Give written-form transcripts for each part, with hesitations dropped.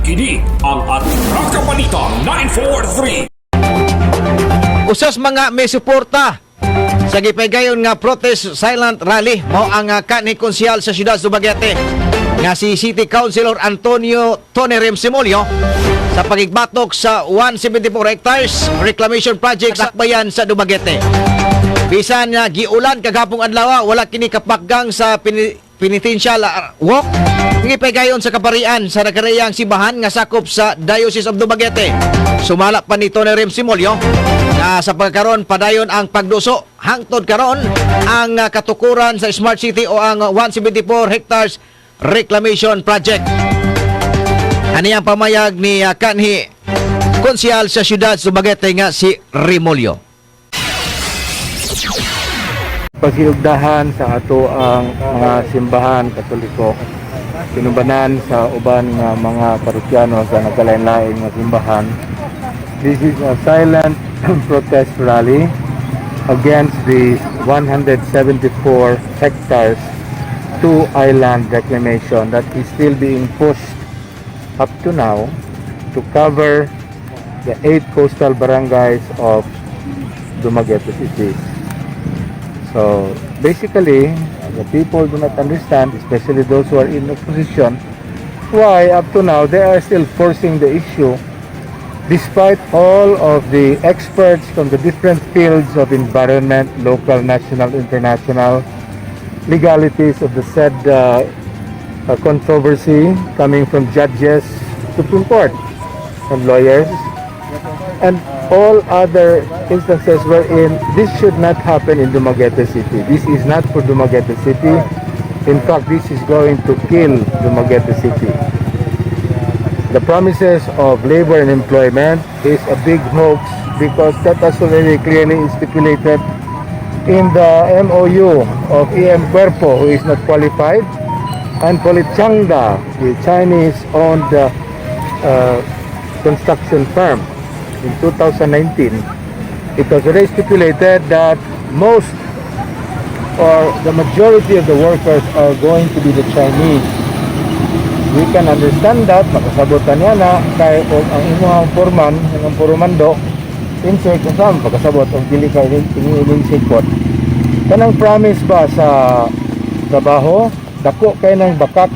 Kini ang Atraka Balita 943. Usas mga may suporta sa gipaygayon nga protest silent rally mao ang kanhi konsehal sa siyudad Dumaguete nga si City Councilor Antonio Tony Remsimolio sa pagigbatok sa 174 hectares reclamation project sa Dakbayan sa Dumaguete. Bisan nga giulan kagahapong adlaw, wala kini kapakgang sa penitential walk gipaygayon sa kaparian sa nakareyang simbahan nga sakop sa Diocese of Dumaguete. Sumala pa ni Tony Remsimolio na sa pagkaron padayon ang pagduso hangtod karon ang katukuran sa Smart City o ang 174 hectares reclamation project. Ani ang pamayag ni kanhi konsehal sa siyudad Dumaguete nga si Remollo. Paghinugdahan sa ato ang mga simbahan Katoliko, tinubanan sa uban nga mga parokyano sa nagkalain-lain nga simbahan. This is a silent protest rally against the 174 hectares two island reclamation that is still being pushed up to now to cover the eight coastal barangays of Dumaguete City. So basically, the people do not understand, especially those who are in opposition, why up to now they are still forcing the issue despite all of the experts from the different fields of environment, local, national, international, legalities of the said controversy coming from judges, Supreme Court, and lawyers, and all other instances wherein this should not happen in Dumaguete City. This is not for Dumaguete City. In fact, this is going to kill Dumaguete City. The promises of labor and employment is a big hoax because that has already clearly stipulated in the MOU of EM Cuerpo, who is not qualified, and Polichangda, the Chinese-owned construction firm in 2019. It was already stipulated that most or the majority of the workers are going to be the Chinese. We can understand that, makasabotan niya na, kay kung ang imuhang foreman, ang purumando, insect, kung saan pagkasabot, ang dili ka iniining sikot. Kanang promise ba sa trabaho, dako kay ng bakak.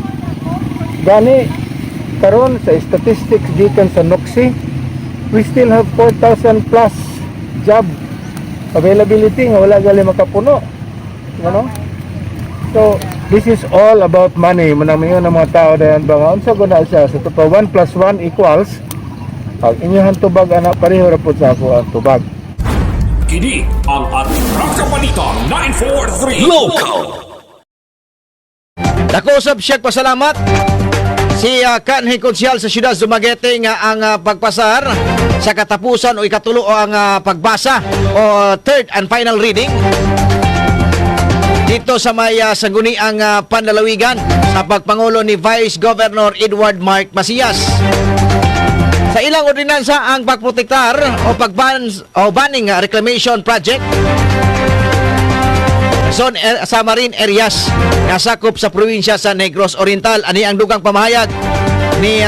Gani, karon sa statistics gikan sa NOCSI, we still have 4,000 plus job availability nga wala gali makapuno. Ano? So, this is all about money. Manang mayon ng mga tao dayan ba nga unsa guna siya sa pa 1 plus 1 equals ang inyong tubag ana, pareho ra pud sa ako ang tubag. Kini ang Atraka Balita 943 Local. Dako usab siya pasalamat si kanhi konsehal sa siyudad Dumaguete nga ang pagpasar sa katapusan o ikatulo o ang pagbasa o third and final reading dito sa may sangguniang panlalawigan sa pagpangulo ni Vice Governor Edward Mark Macias. Sa ilang ordinansa ang pagprotektar o pagban o banning reclamation project zone sa marine areas nga sakop sa probinsya sa Negros Oriental. Ani ang dugang pamahayag ni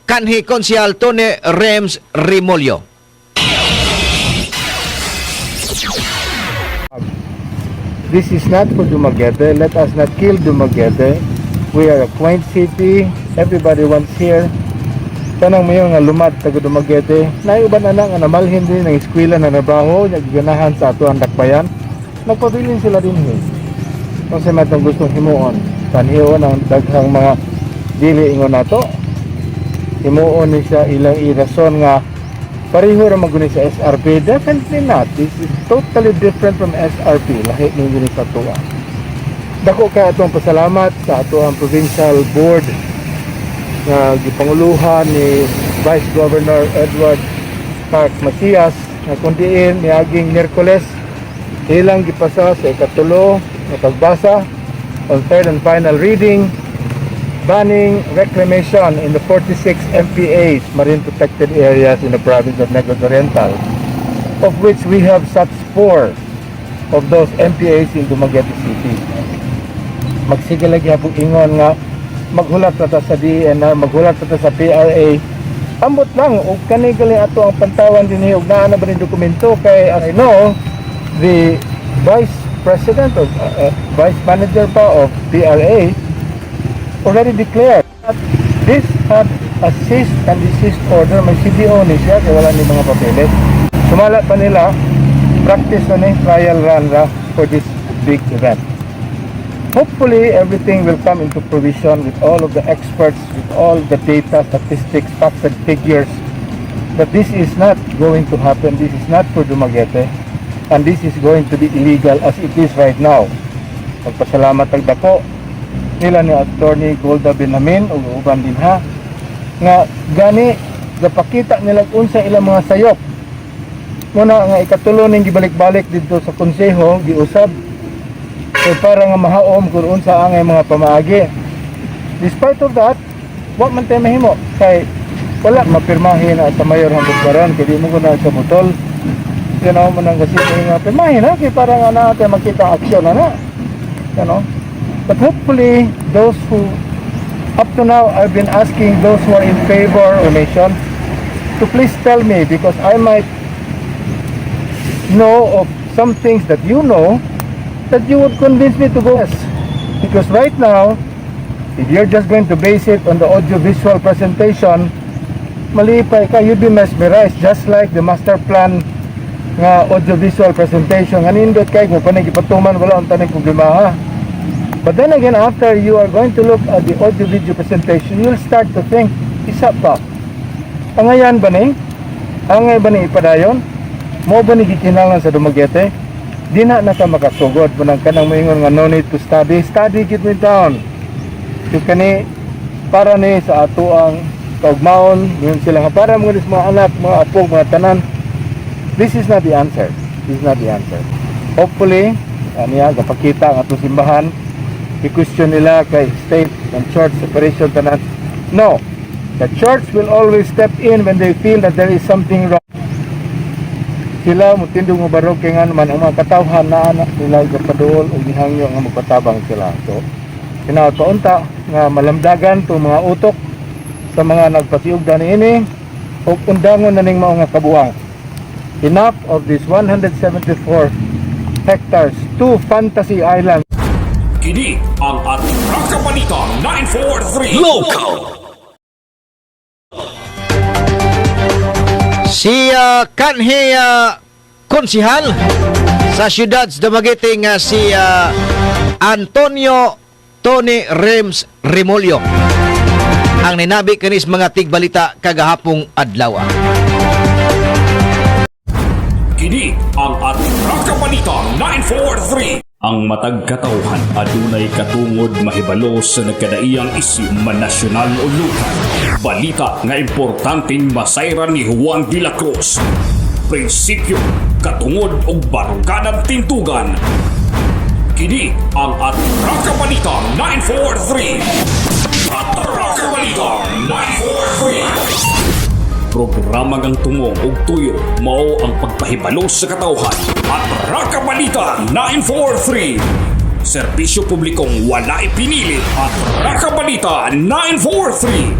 kanhi konsehal Tony Rems Remollo. This is not for Dumaguete. Let us not kill Dumaguete. We are a quaint city. Everybody wants here. Tanang mayo nga lumad taga Dumaguete. Naay uban ana nga namalhin din ng eskwela na nabaho, nagiganahan sa ato ang dakbayan. Nagpabilin sila din eh. Kung sa matong gustong himuon, panhion ang daghang mga dili ingon nato. Himuon ni siya ilang irason nga pareho ra maguni sa SRP. Definitely not. This is totally different from SRP. Lahi ni guni sa tuwa. Dako kay atong pasalamat sa ato ang provincial board nga gipanguluhan ni Vice Governor Edward Mark Macias nga kung diin miaging Miyerkules ilang gipasa sa ikatulo nga pagbasa on third and final reading banning reclamation in the 46 MPAs, marine protected areas in the province of Negros Oriental, of which we have such four of those MPAs in Dumaguete City. Magsige lagi hapong ingon nga Maghulat na ta sa DENR, maghulat na ta sa PRA. Ambot lang, og kani gali ato ang pantawan dinhi og naa na ba ning dokumento kay as I know, the vice president of vice manager pa of PRA already declared that this had a cease and desist order. May CDO ni siya kay wala ni mga papeles. Sumala pa nila, practice na ni, trial run ra for this big event. Hopefully, everything will come into provision with all of the experts, with all the data, statistics, facts and figures, that this is not going to happen. This is not for Dumaguete, and this is going to be illegal as it is right now. Magpasalamat tag dako nila ni Attorney Golda Benamin ug uban din ha nga gani gapakita nila unsa ilang mga sayop muna nga ikatulo ning gibalik-balik didto sa konseho, giusab kay para nga mahaom kung unsa ang mga pamaagi. Despite of that, wa man tay mahimo kay wala mapirmahe na sa mayor hangtod karon kay di mo ko na sa butol mo nang kasi nga pirmahe na kay para nga na tayo makita aksyon na na. But hopefully those who, up to now, I've been asking those who are in favor of nation to please tell me, because I might know of some things that you know that you would convince me to go. Yes. Because right now, if you're just going to base it on the audiovisual presentation, malipay ka, you'd be mesmerized, just like the master plan nga audiovisual presentation. Nga nindot kay mo panay gipatuman, wala ang tanay problema ha. But then again, after you are going to look at the audio video presentation, you'll start to think, isa pa. Angayan ba ni? Angay ba ni ipadayon? Mo ba ni gikinahanglan sa Dumaguete? Di na na ka makasugod munang kanang moingon nga no need to study. Study gid mo down. So kani para ni sa ato ang kaugmaon, yun sila nga para mga mga anak, mga apo, mga tanan. This is not the answer. This is not the answer. Hopefully, aniya gapakita ang atong simbahan. I-question nila kay state and church separation tanan. No. The church will always step in when they feel that there is something wrong. Sila mutindog mo barog kay nga naman ang mga katawhan na anak nila gapaduol og gihangyo nga magpatabang sila. So, hinaot paunta nga malamdagan tong mga utok sa mga nagpasiugda niini ug undangon na ning mao nga kabuang. Enough of this 174 hectares, two fantasy islands. Kini ang Atraka Balita 943. Local. Si kanhi konsihal sa siyudad sa Dumaguete nga si Antonio Tony Rems Remollo ang ninabi kanis mga tigbalita kagahapong adlaw. Kini ang Atraka Balita 943. Ang matag katawhan adunay katungod mahibalo sa nagkadaiyang isyu man nasyonal o lokal. Balita nga importanteng masayran ni Juan de la Cruz. Prinsipyo, katungod ug baruganan tintugan. Kini ang Atraka Balita 943. Atraka Balita 943. Programa ngang tumong ug tuyo mao ang pagpahibalo sa katawhan. Atraka Balita 943. Serbisyo publikong wala ipinili. Atraka Balita 943.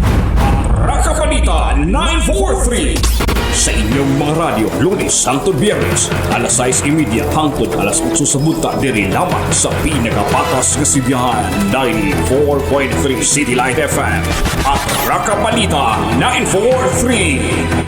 Atraka Balita 943. Sa inyong mga radyo, Lunes hangtod Biyernes, alas 6:30 hangtod alas 8 sa buntag, diri lamang sa pinakapatas nga sibihan, 94.3 City Light FM. Atraka Balita 943.